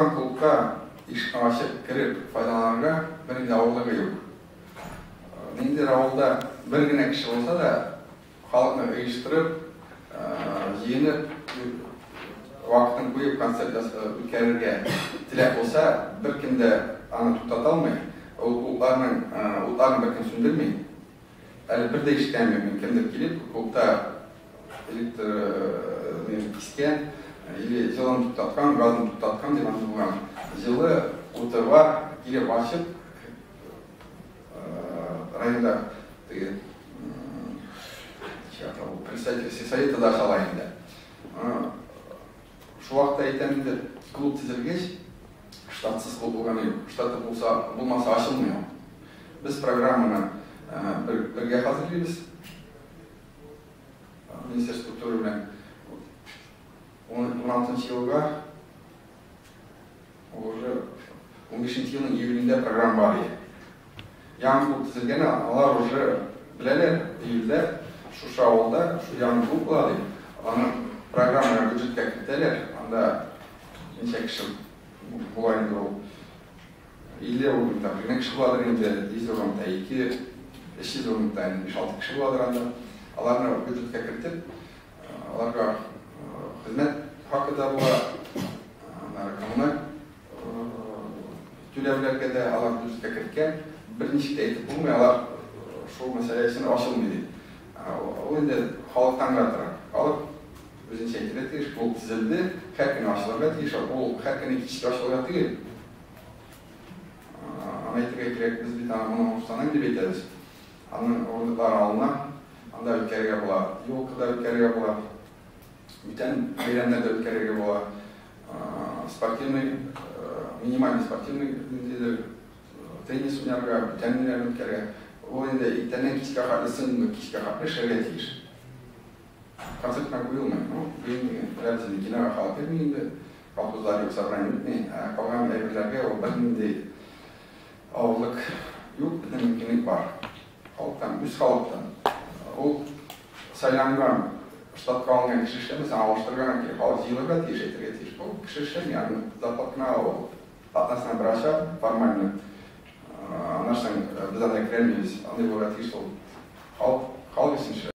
Булган клубка ишекне ачып кереп файдаланырга бернинди авырлыгы юк. Ниндидер авылда бер генә кеше булса да, халыкны оештырып, җыенып, вакытын куеп концерт үткәрергә теләк булса, беркем дә аны туктата алмый. Ул клубларның утларын беркем сүндерми. Әле бер дә ишеткәнем юк, мин кемдер килеп, клубта электр кискән или җылын туктаткан, газын туктаткан дип андый булган. Җылы уты бар, килеп ачып, районда теге представитель сельсовета да ачала инде. Шул вакытта әйтәм инде, клуб төзелгәч, штатсыз клуб булганы юк. Штаты булса, булмаса ачылмый ул. Без программаны бергә хәзерлибез. Министерство культуры белән 16 елга уже 15 елның июлендә программа бар иде. Яңа клуб төзелгән, алар уже беләләр, июльдә шушы авылда шу яңа клуб була дип. Аны программага бюджетка кертәләр. Анда ничә кеше була инде ул? 50 урында бер генә кеше буладыр инде, 100 урында 2, 300 урында инде 5-6 кеше буладыр анда. Аларны бюджетка кертеп, аларга хезмәт хакы да була, аннары коммуналь түләүләргә дә алар бюджетка керткән. Берничек тә әйтеп булмый, алар шул мәсьәлә өчен ачылмый дип. Ул инде халыктан гына тора. Халык үзенчә әйтергә тиеш, клуб төзелде, һәр көн ачылырга тиеш, ул һәр көнне кичке ачылырга түгел. Аны әйтергә кирәк, без бит аны моны устаның дип әйтәбез. Аның урындыклары алына, анда үткәрергә була, елка да үткәрергә була, бүтән бәйрәмнәр дә үткәрергә була. Спортивный, минимальный спортивный ниндидер теннис уйнарга, бүтән ниләрне үткәрергә. Ул инде иртәннән кичкә хәтле, соңгы кичкә хәтле эшләргә тиеш. Концертка куелмый. Ну, бүген беләбез инде, кинога халык йөрми инде, колхозлар юк, собрание үтми. Ә калган әйберләргә ул бернинди авырлык юк, бөтен мөмкинлек бар. Халыктан, үз халыктан. Ул сайланган, штатка алынган кеше эшләмәсә, алыштырырга кирәк. Халык җыелырга тиеш, әйтергә тиеш. Ул кеше эшләми, аны зарплата гына ала ул. Атнасына бер ача, формально. Аннан соң без анда керәмибез. Андый булырга тиеш ул. Халык, халык өчен эшләр.